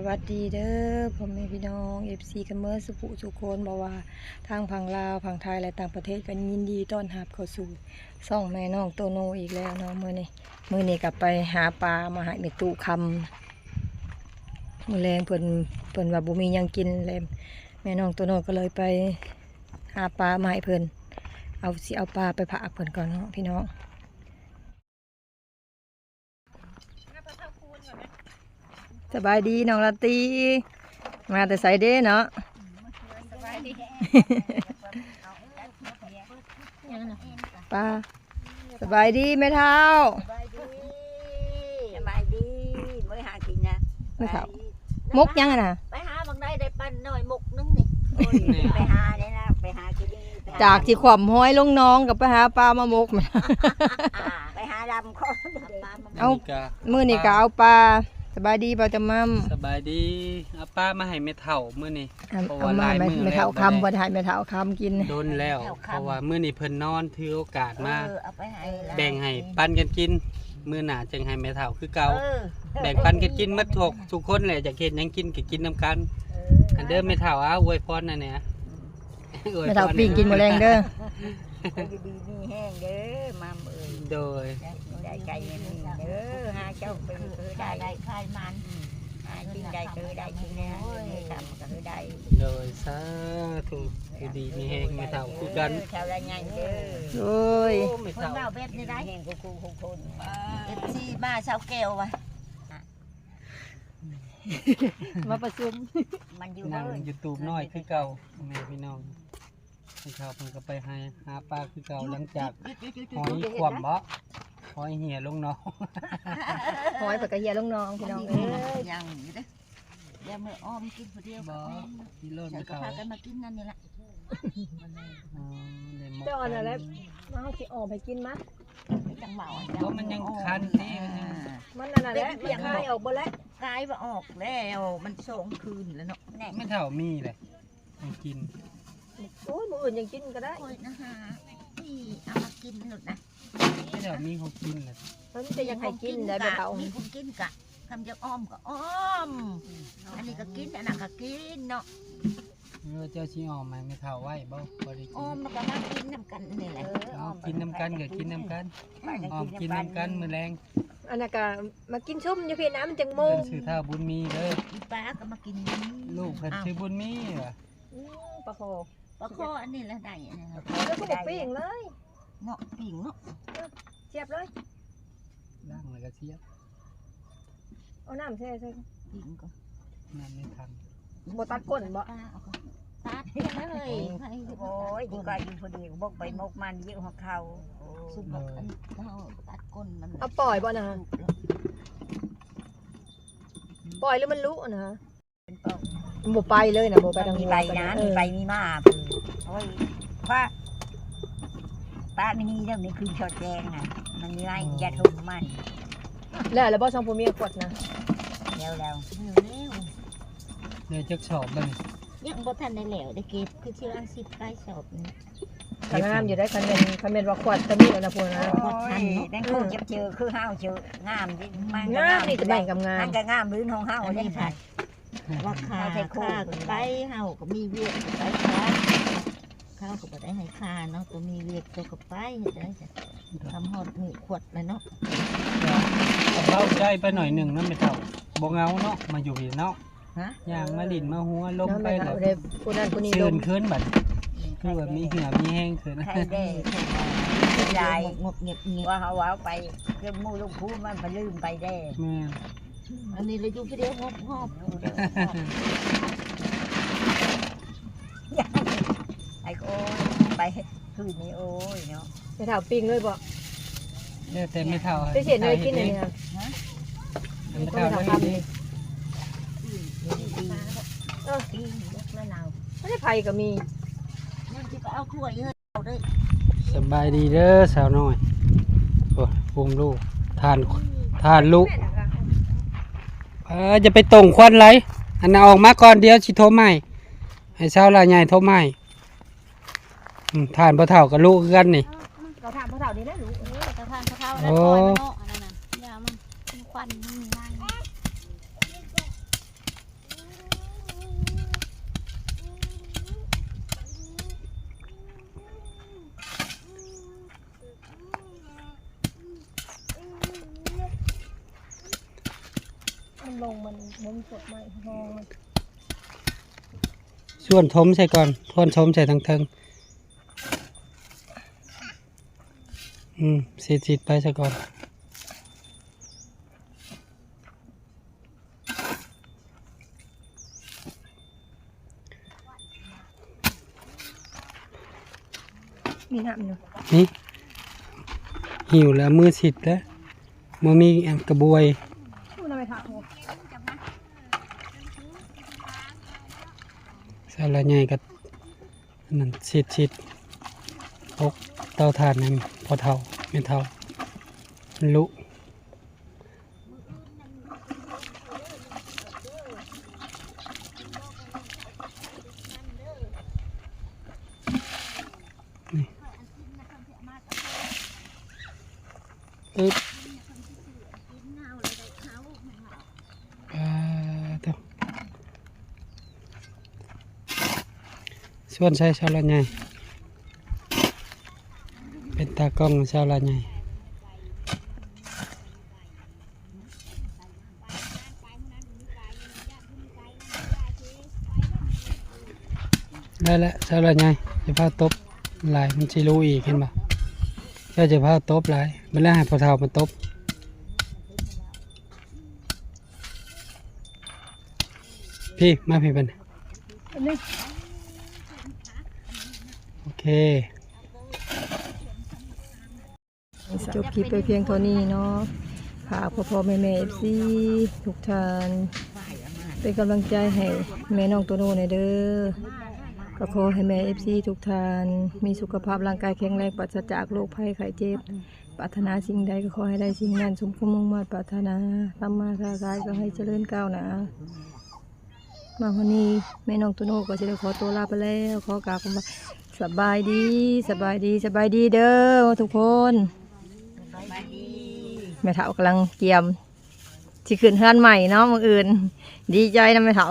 ສະຫວັດດີເດີພໍ່ແມ່ພີ່ນ້ອງ ເອັຟຊີ ກັນເໝິດສູ່ຜູ້ສູ່ຄົນ ບໍ່ວ່າທາງຝັ່ງລາວ ຝັ່ງໄທ ແລະ ຕ່າງປະເທດ ກໍຍິນດີຕ້ອນຮັບເຂົ້າສູ່ຊ່ອງແມ່ນ້ອງໂຕໂນອີກແລ້ວເນາະ. ມື້ນີ້ ມື້ນີ້ກໍໄປຫາປາມາໃຫ້ແມ່ຕູ້ຄຳ ມື້ແລງເພິ່ນ ເພິ່ນວ່າບໍ່ມີຫຍັງກິນ ແລະ ແມ່ນ້ອງໂຕໂນກໍເລີຍໄປຫາປາມາໃຫ້ເພິ່ນ ເອົາ ຊິເອົາປາໄປຝາກເພິ່ນກ່ອນເນາະພີ່ນ້ອງ. ສະບາຍດີນ້ອງລາຕີ ມາແຕ່ໃສເດ້ເນາະ? ສະບາຍດີ ປ້າ ສະບາຍດີແມ່ເຖົ້າ ສະບາຍດີ ສະບາຍດີ ມື້ຫາກິນນະ ແມ່ເຖົ້າ ໄປ ມົກຫຍັງຫັ້ນນະ? ໄປຫາບັກໄດ້ ໄດ້ປັນໜ້ອຍມົກໜຶ່ງນີ້ ໂອ້ຍ ໄປຫາໄດ້ລະ ໄປຫາກິນ ຈາກຊິຂວ້ຳຫອຍລົງໜອງ ກໍໄປຫາປາມາມົກ ໄປຫາດຳ ເອົາ ມື້ນີ້ກະເອົາປາ. ສະບາຍດີບ່າວຈຳໝ່ຳ ສະບາຍດີ ເອົາປາມາໃຫ້ແມ່ເຖົ້າມື້ນີ້ ເພາະວ່າຫຼາຍມື້ແລ້ວ ແມ່ເຖົ້າຄຳ ບໍ່ໄດ້ໃຫ້ແມ່ເຖົ້າຄຳກິນ ດົນແລ້ວ ເພາະວ່າມື້ນີ້ເພິ່ນນອນ ຖືໂອກາດມາ ເອີ ເອົາໄປໃຫ້ ແບ່ງໃຫ້ປັນກັນກິນ ມື້ໜ້າຈຶ່ງໃຫ້ແມ່ເຖົ້າຄືເກົ່າ ເອີ ແບ່ງປັນກັນກິນໝົດທຸກ ທຸກຄົນແຫຼະ ຢາກເຮັດຫຍັງກິນກໍກິນນຳກັນ ເອີ ອັນເດີແມ່ເຖົ້າ ເອົາອວຍພອນແດ່ ແມ່ເຖົ້າປີ້ງກິນມື້ແລງເດີ ຢູ່ດີມີແຮງເດີໝ່ຳເອີຍ ໂດຍ ໄດ້ໃຈເງິນເດີ ຫາເຈົ້າໄປເອີ ໄດ້ຂາຍມັນ ຫາກິນໄດ້ເອີ ໄດ້ກິນແນວ ເອີ ທຳກໍເອີ ໄດ້ ໂດຍ ສາທຸ ຢູ່ດີມີແຮງແມ່ເຖົ້າຄືກັນ ເອີ ເຖົ້າລະໃຫຍ່ເດີ ໂດຍ ຄົນເວົ້າແບບນີ້ໄດ້ ແຮງຄູ່ໆຄົນ ເອັຟຊີ ມາຊາວແກ້ວວ່າ ມາປະຊຸມ ມັນຢູ່ ນັ່ງຢູທູບນ້ອຍຄືເກົ່າ ພໍ່ແມ່ພີ່ນ້ອງ ເພິ່ນເຂົ້າ ເພິ່ນກໍໄປຫາ ຫາປາຄືເກົ່າ ຫຼັງຈາກຫອຍຂວ້ຳເບາະ ຫອຍເຫຍລົງໜອງ ຫອຍເພິ່ນກໍເຫຍລົງໜອງ ພີ່ນ້ອງເອີຍ ຍັງຢູ່ເດ້ ດຽວມື້ອອມກິນຜູ້ດຽວ ບໍ່ ກິນໂລດ ເຂົາກໍພາກັນມາກິນນັ້ນນີ້ລະ ເຈົ້າອັນນັ້ນແຫຼະ ເຮົາຊິອອມໃຫ້ກິນມາ ຈັງເວົ້າ ບໍ່ ມັນຍັງຄັນເດ້ ມັນຍັງ ມັນອັນນັ້ນແຫຼະ ມັນຄາຍອອກບໍ່ແລ້ວ ຄາຍບໍ່ອອກແລ້ວ ມັນສອງຄືນແລ້ວເນາະ ແມ່ເຖົ້າມີແຫຼະ ໃຫ້ກິນ ໂອ້ຍ ມື້ອື່ນຍັງກິນກໍໄດ້ ຂ້ອຍນະຫາ ນີ້ເອົາມາກິນໂລດນະ ແມ່ເຖົ້າມີຂອງກິນແຫຼະ ມັນມີແຕ່ຢາກໃຫ້ກິນໄດ້ແມ່ເຖົ້າ ມີຂອງກິນກະ ຄຳຢາກອອມກໍອອມ ອັນນີ້ກໍກິນ ອັນນັ້ນກໍກິນເນາະ ເອີ ເຈົ້າຊິອອມໃຫ້ແມ່ເຖົ້າໄວ້ບໍ່? ບໍ່ໄດ້ກິນ ອອມແລ້ວກໍມາກິນນຳກັນນີ້ແຫຼະ ເອີ ເອົາ ກິນນຳກັນກໍກິນນຳກັນ ອອມກິນນຳກັນມື້ແລງ ອັນນັ້ນກໍມາກິນຊຸມຢູ່ພີ້ນະ ມັນຈັ່ງໂມງ ເອີ້ນຊື່ທ້າວບຸນມີເດີ ອີປາກໍມາກິນ ລູກເພິ່ນຊື່ບຸນມີວ່າ ອືມ ປາຄໍ່ ປາຄໍ່ອັນນີ້ລະໄດ້ ອັນນີ້ລະ ແລ້ວກໍບໍ່ປີ້ງເລີຍ ເນາະ ປີ້ງເນາະ ເອີ ສຽບເລີຍ ລ້າງແລ້ວກໍສຽບ ເອົານ້ຳແຊ່ໃສ່ ປີ້ງກ່ອນ ນ້ຳໃນຖັງ ບໍ່ຕັດກົ້ນບໍ່? ຕັດເລີຍ ໂອ້ຍ ດີກວ່າຢູ່ຜູ້ດຽວ ບົກໄປບົກມາ ຢູ່ຮອດເຂົາ ສຸມບັກອັນເຮົາຕັດກົ້ນມັນ ເອົາປ່ອຍບໍ່ນະ? ປ່ອຍຫຼືມັນລຸນະ? ມັນບໍ່ໄປເລີຍນະ ບໍ່ໄປທາງຫົວ ມີໄປນະ ເອີ ມີໄປມີມາ ໂອ້ຍ ປະ ປະມັນນີ້ເດີ ມັນຄືຊອດແຈງນະ ມັນມີໄວ້ ຢ່າທຸບມັນ ແລ້ວ ແລ້ວບໍ່ ສອງຜົວເມຍກວດນະ? ແລ້ວ ແລ້ວ ເຫຼືອຈັກສອບແລ້ວນີ້? ຍັງບໍ່ທັນໄດ້ແລ້ວ ໄດ້ເກັບ ຄືຊິວ່າສິບປາຍສອບນີ້ ກໍງາມຢູ່ໄດ໋ ຄັນແມ່ນ ຄັນແມ່ນວ່າຂວັດຕະມິລະນະ ພວກນະ ຂວັດທັນເນາະ ແມ່ງຄົງຈັບເຈີ ຄືເຮົາເຈີ ງາມເດ້ ມັນກໍງາມ ງາມນີ້ກໍແມ່ນງາມ ມັນກໍງາມພື້ນຂອງເຮົາ ອັນນີ້ ເດ້ ວ່າຂ້າ ຂ້າກໍໄປ ເຮົາກໍມີວຽກກໍໄປ ເຂົາກໍບໍ່ໄດ້ໃຫ້ຂ້າເນາະ ຕົວມີວຽກຕົວກໍໄປ ເຮັດໄດ້ ທຳຮອດມື້ຂວັດແລ້ວເນາະ ເບົາໃຈໄປໜ້ອຍໜຶ່ງເນາະແມ່ເຖົ້າ ບໍ່ເຫງົາເນາະ ມາຢູ່ພີ້ເນາະ ຮະ ຍ່າງມາຫຼິ້ນມາຫົວລົມໄປແລ້ວ ຜູ້ນັ້ນຜູ້ນີ້ລົມ ຊື່ນຂຶ້ນບັດ ຄືວ່າມີເຫື່ອມີແຮງຂຶ້ນ ໄດ້ ໄດ້ ງົບເງັບເງັບ ວ່າເຮົາເວົ້າໄປ ເລື່ອງໝູ່ລູກຄູມັນໄປລືມໄປແດ່ ແມ່ນ ອັນນີ້ລະຢູ່ຜູ້ດຽວຮອບໆ ໄອ້ໂອ້ຍ ໄປຄືນນີ້ ໂອ້ຍເນາະ ແມ່ເຖົ້າປີ້ງເລີຍບໍ່? ແລ້ວແຕ່ແມ່ເຖົ້າ ໄປເສຍແນວກິນອັນນີ້ ແມ່ເຖົ້າ ແມ່ເຖົ້າ ເອີ ບໍ່ໄດ້ໃຜກໍມີ ມັນຊິໄປເອົາຖ້ວຍ ສະບາຍດີເດີສາວນ້ອຍ ໂອ້ຍ ອຸ້ມລູກ ທ່ານ ທ່ານລູກ ເອີ ຢ່າໄປຕົງຄວັນຫຼາຍ ອັນນັ້ນອອກມາກ່ອນ ດຽວຊິໂທໃໝ່ ໃຫ້ສາວຫຼ້າໃຫຍ່ໂທໃໝ່ ອືມ ທ່ານພໍ່ເຖົ້າກັບລູກຄືກັນນີ້ ເອີ ເອີ ກໍທ່ານພໍ່ເຖົ້ານີ້ແຫຼະລູກ ເອີ ກໍທ່ານພໍ່ເຖົ້າ ໂອ້ ແລ້ວປ່ອຍມັນເນາະ ອັນນັ້ນນະ ຢ່າມັນ ມັນຄວັນມັນມີນາງ ເອີ ລົງມັນບໍ່ມີກົດໄມ້ຮອງມັນ ຊວນຖົມໃສ່ກ່ອນ ຊວນຖົມໃສ່ທາງເທິງ. ອືມ ສີດໆໄປຊະກ່ອນ. ມີນ້ຳຢູ່ ນີ້ ຫິວແລ້ວ ມືສີດແລ້ວ ບໍ່ມີອັນກະບວຍ. ສາວລາວໃຫຍ່ກໍອັນນັ້ນ ສີດໆ ອົກເຕົາຖ່ານໃຫ້ພໍ່ເຖົ້າແມ່ເຖົ້າ ມັນລຸ. ອຶບ ປາໂທ້ ຊວນໃສ່ຊາວລາວໃຫຍ່ ເປັນຕາກ້ອງຊາວລາວໃຫຍ່. ໄດ້ແລ້ວ ຊາວລາວໃຫຍ່ ຢ່າພາຕົບຫຼາຍ ມັນຊິຫຼຸອີກ ເຫັນບໍ່? ເຈົ້າຢ່າພາຕົບຫຼາຍ ບັດແລ້ວໃຫ້ພໍ່ເຖົ້າມັນຕົບ. ພີ້ ມາພີ້ເພິ່ນ ອັນນີ້ ໂອເຄ. ຈົບຄລິບໄປພຽງເທົ່ານີ້ເນາະ. ຝາກພໍ່ໆແມ່ໆ ເອັຟຊີ ທຸກທ່ານ ເປັນກຳລັງໃຈໃຫ້ແມ່ນ້ອງໂຕໂນ່ແດ່ເດີ. ກໍຂໍໃຫ້ແມ່ ເອັຟຊີ ທຸກທ່ານ ມີສຸຂະພາບຮ່າງກາຍແຂງແຮງ ປາສະຈາກໂລກໄພໄຂ້ເຈັບ. ປາດຖະໜາສິ່ງໃດກໍຂໍໃຫ້ໄດ້ສິ່ງນັ້ນ ສົມຄວາມມຸ່ງມາດປາດຖະໜາ. ທຳມາຄ້າຂາຍກໍໃຫ້ຈະເລີນກ້າວໜ້າ. ມາຮອດນີ້ແມ່ນ້ອງໂຕໂນ່ກໍຊິໄດ້ຂໍຕົວລາໄປແລ້ວ. ຂໍກ່າວຄຳວ່າ ສະບາຍດີ ສະບາຍດີ ສະບາຍດີເດີທຸກຄົນ. ສະບາຍດີ. ແມ່ເຖົ້າກຳລັງກຽມຊິຂຶ້ນເຮືອນໃໝ່ເນາະມື້ອື່ນ. ດີໃຈນຳແມ່ເຖົ້າ.